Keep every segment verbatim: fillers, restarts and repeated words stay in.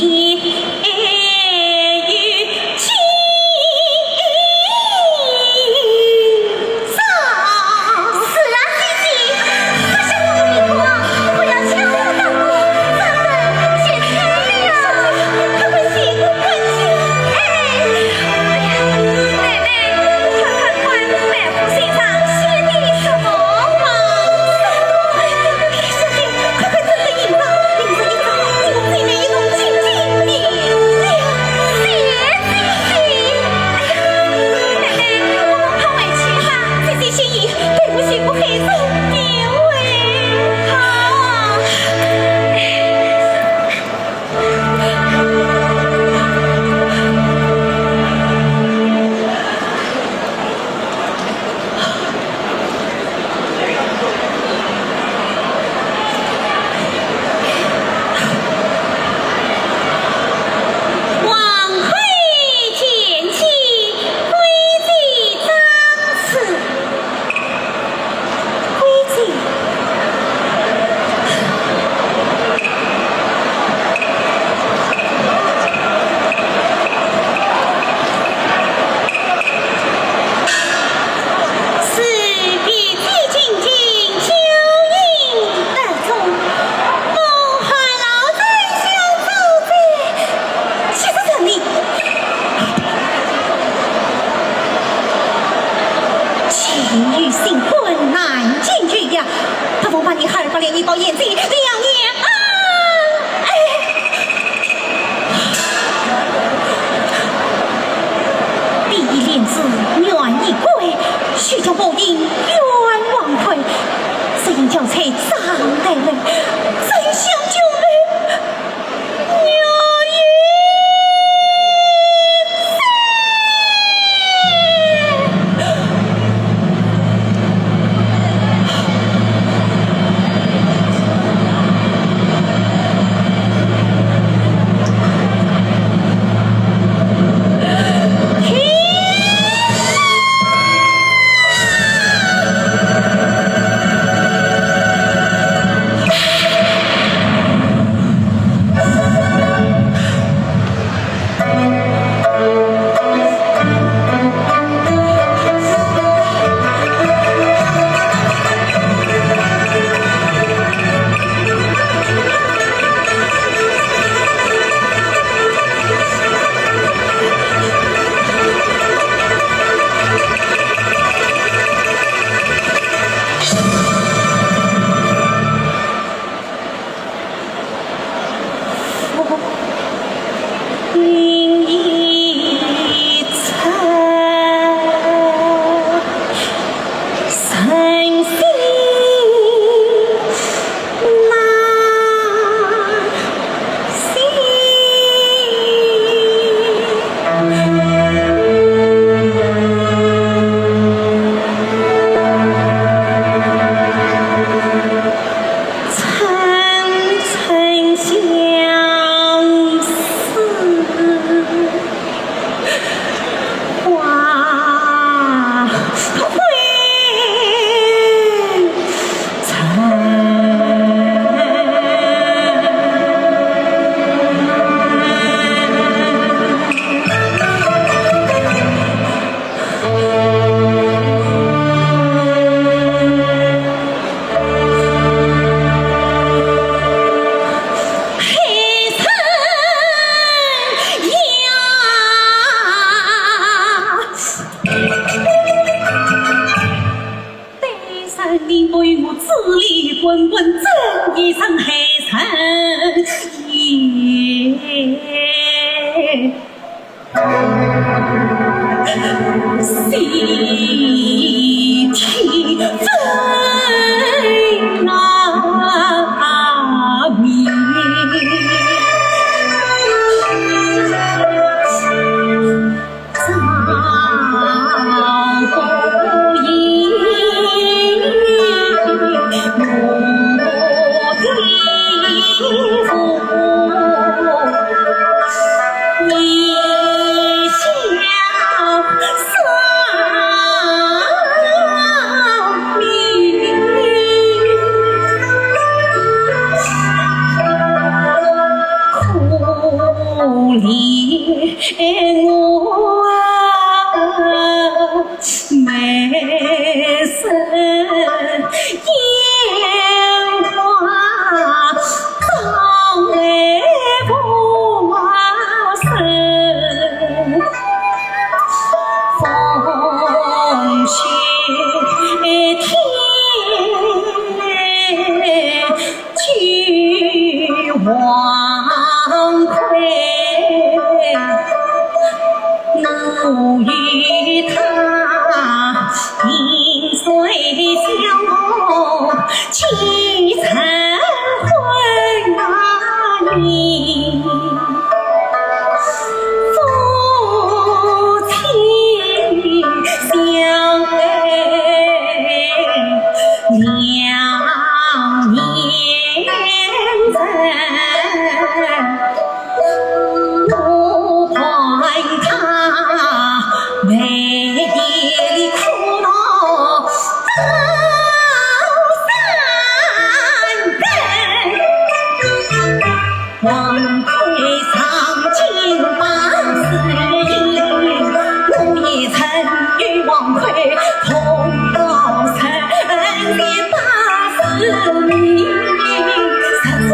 是啊，姐姐，快向我们明光，不要强盗大哥，咱们解开了。快快醒，快醒！哎，哎呀，奶奶，快快看， 夫身上写的什么啊？哎，小姐，快快整整衣裳，领着一张，你们姊妹一同进京明了。谢姐姐。哎呀，奶奶，我们快回去吧。姐姐心意，对不起，不会走丢哎。好。 王魁见驾，跪在长此。跪在。 是，比肩进京，酒饮得中，东汉老丞相主子，谢谢你。情欲新婚难见拒呀，不妨把你二八联一包眼睛两年啊！哎。 第一联是愿以归，须将薄银冤枉退。只因交差账来了，怎想救人？愿以你我眉生眼花，双泪不生。风雪天 九王魁，我与他萍水相逢，几曾婚啊你。 夫妻相爱两年人，我看他眉眼里苦恼到三更。 王魁上京拜师，我也曾与王魁同到神仙拜师。谁知道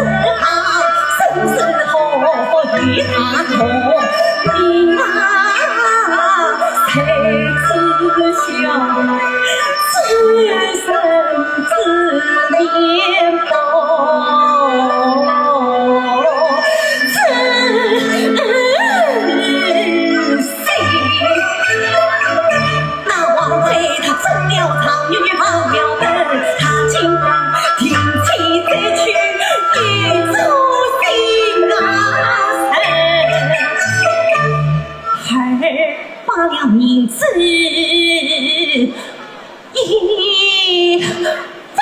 生死祸福与他同，你啊，谁知晓此生 子面报之心。那王魁他做了状元，又考了本，他竟然停妻再娶，一出心啊人。儿把了名字 一封。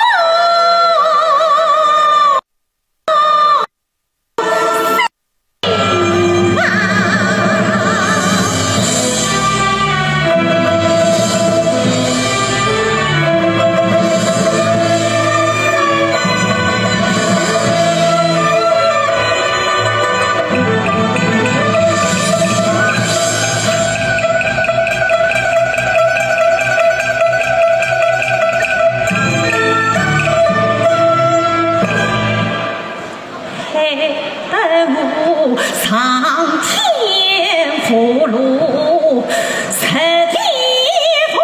害得我上天无路，入地无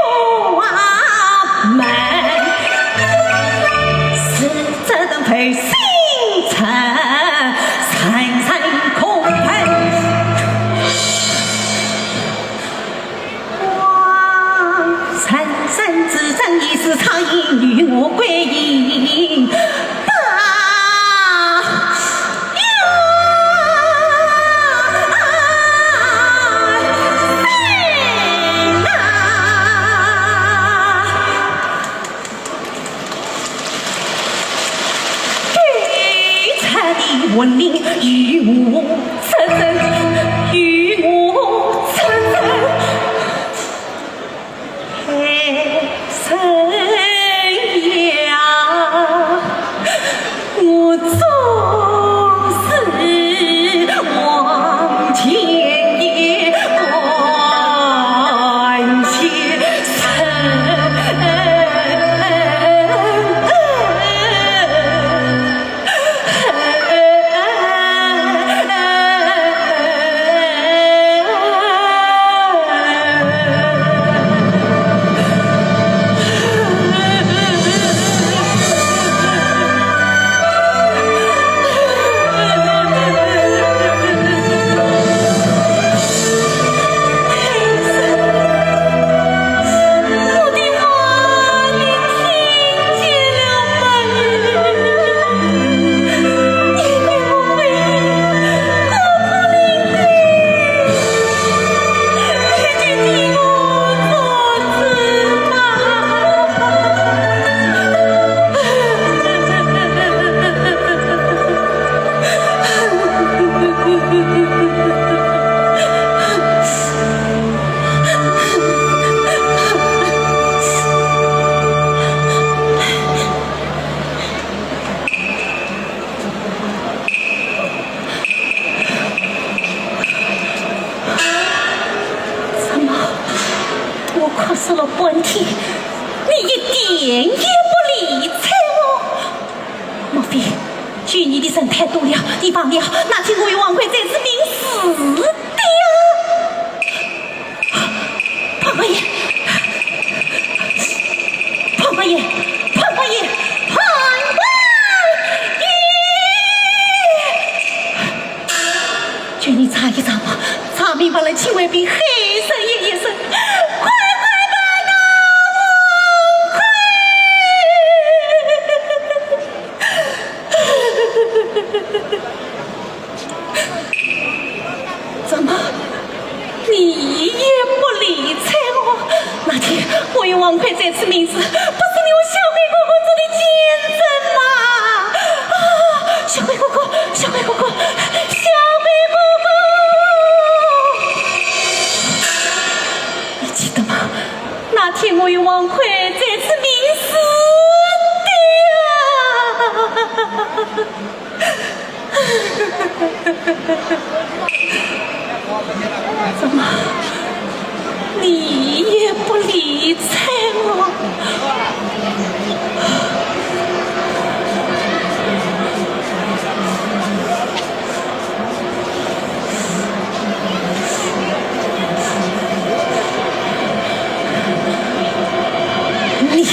门，是这等负心人，人人可恨。 王三生之争，一世苍蝇与我归隐。说了半天，你一点也不理睬我。莫非救你的人太多了，你忘了那天我与王魁在此盟誓的啊？ 潘王爷，潘王爷，潘王爷，潘王爷！求你查一查吧，查明白了，千万别害人一一生。快快把他放开！ 怎么，你也不理睬我？那天我与王魁在此盟誓，不是你我小鬼哥哥做的见证吗？啊，小鬼哥哥，小鬼哥哥，小鬼哥哥！你记得吗？那天我与王魁在此盟誓的啊！ 怎么，你也不理睬我？你，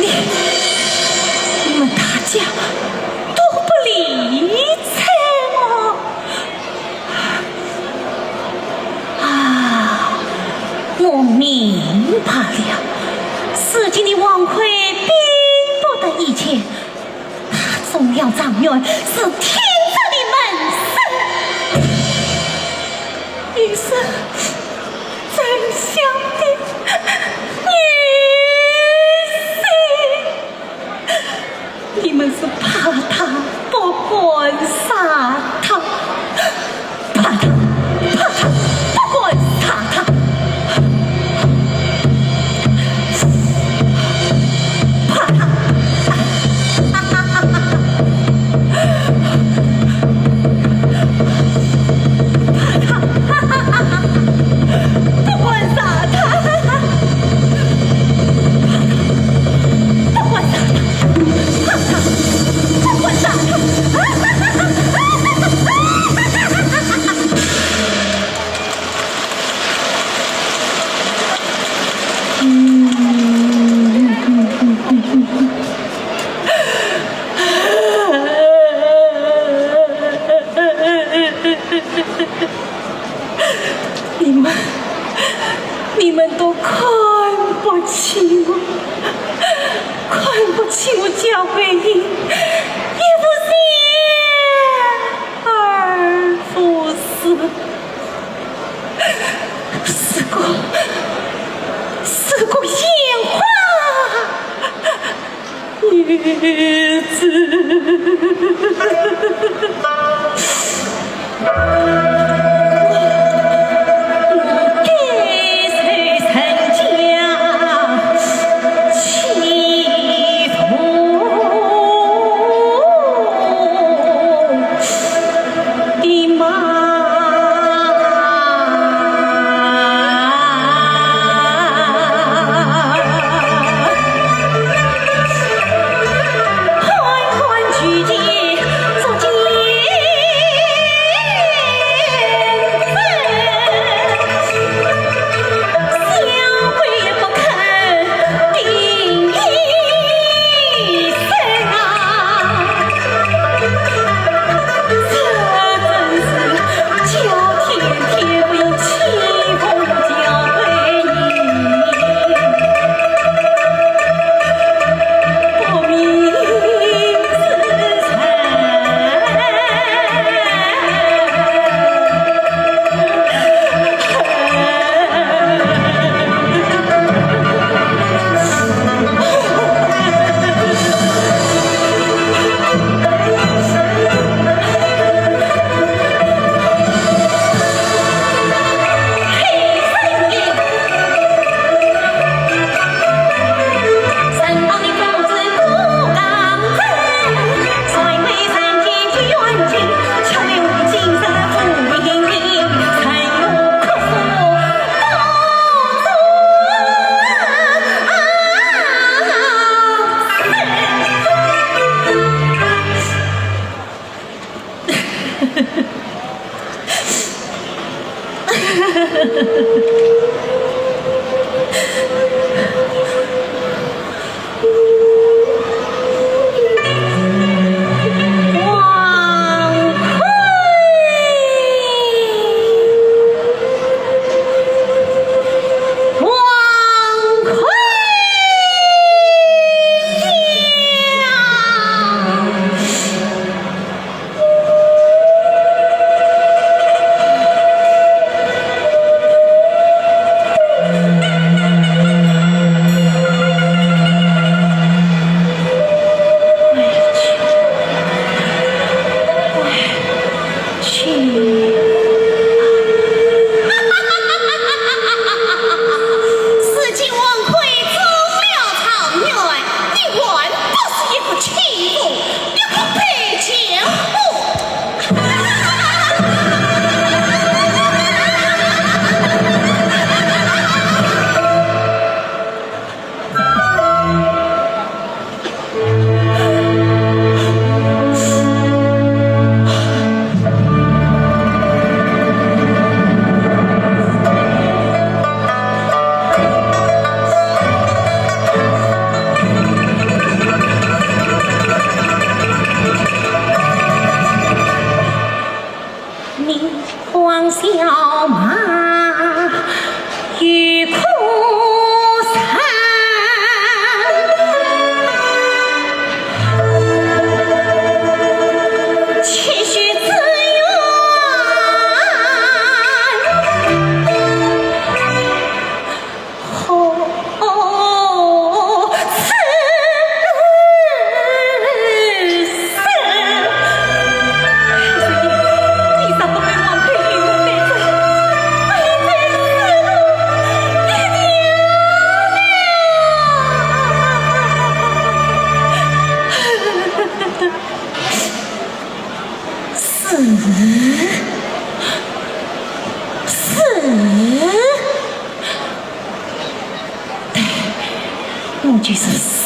你，你们大家 都不理睬我。啊，我明白了，如今的王魁并不得一见，他中央状元是天子的门生。你是宰相的女婿。 你们是怕他不敢杀他，怕他，怕他不敢杀他，怕他，怕他，不敢杀他。 不管他，不管他，不管他。你们，你们都看不起我，看不起我嘉桂英，一副贤而不思，是个，是个烟花。 女子。如今王魁走了曹县，你还不是一个欺负，一个卑贱货！你黄小马， 有苦酸，且许自愿。何事？你怎么被王魁一路带走？哎，真是我的娘嘞！是，是。 对，我就是死